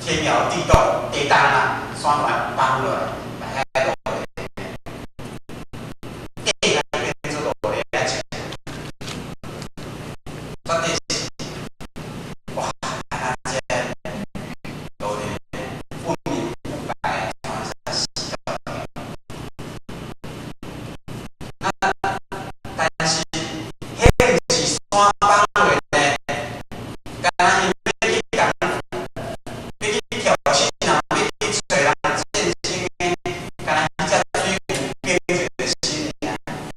天搖地動，地動啊，山來崩落來，來遐落來，地來變做落來食，絕對是，哇！啊，這落來不明不白，創啥死掉？那但是，彼毋是山崩落呢，敢若𪜶欲去共，欲去挑釁人，欲去揣人戰爭的，敢若彼只水牛變一个心爾，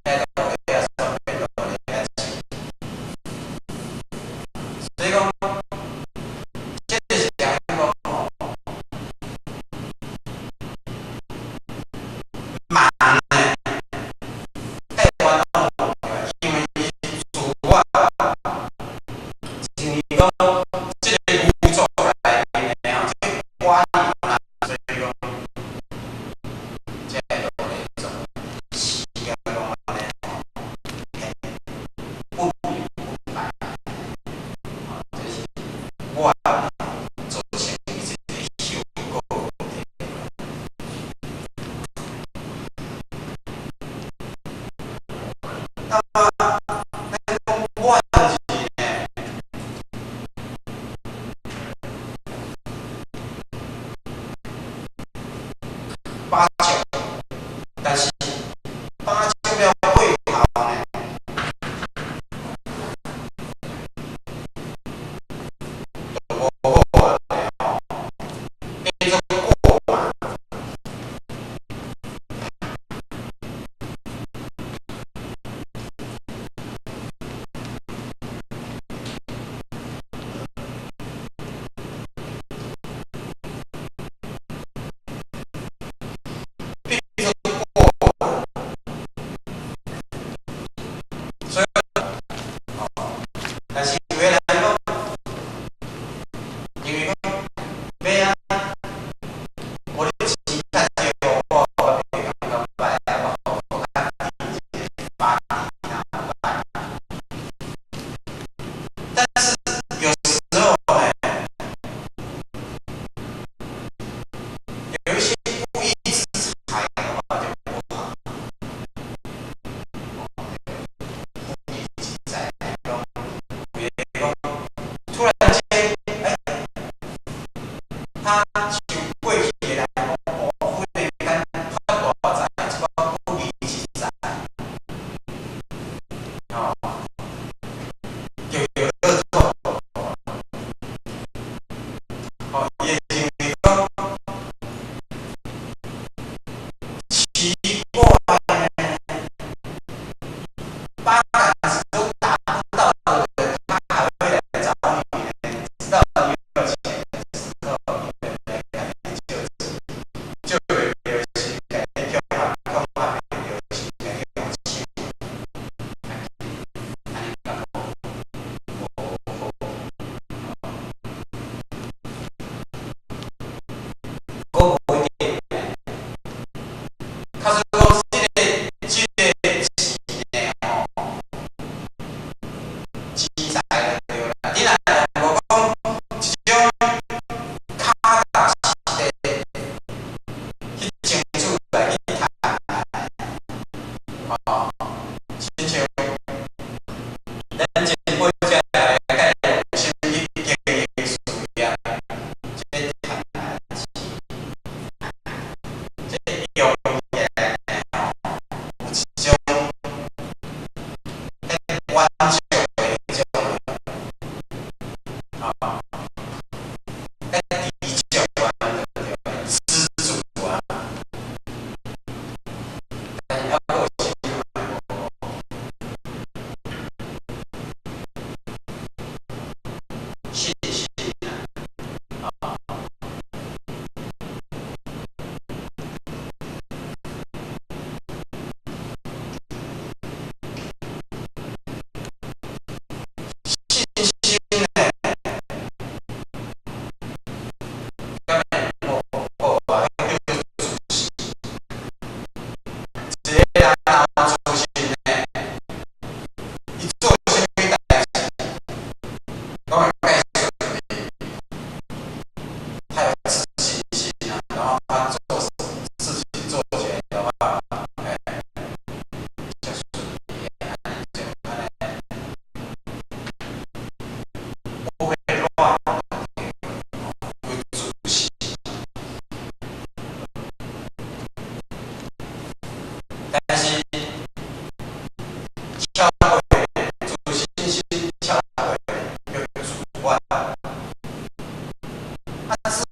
遐落來煞變落來食。所以講，這就是講講吼，慢呢，台灣攏無，因為伊自我，像伊講，這个牛族內面的吼，這個蝸牛啦，所以講，這個落來種時間攏按呢吼，不明不白，吼，這是我造成伊一個後果問題。那麼，咱講怨字呢？把尺，但是把尺了過頭呢，就無好啊吼，變做過嘛。變做過嘛，所以，哦，但是有的人講，因為講，欲啊，無你錢較少，我袂感覺歹啊，我較低一個發達若歹。但是有時候呢，有一些不義之財的話就不好。不義之財，講有的講，突然間，哎，他像過去的人講，哦，忽然間發大財，這款不義之財，哦，就有樂透，哦，伊會認為講奇怪呢，八竿子都打不到的人，他還會來找你呢。知道你有錢的時候，伊就來共你借錢，借袂著時，共你恐嚇恐嚇袂著時，共你用搶，按呢敢無無好。啊，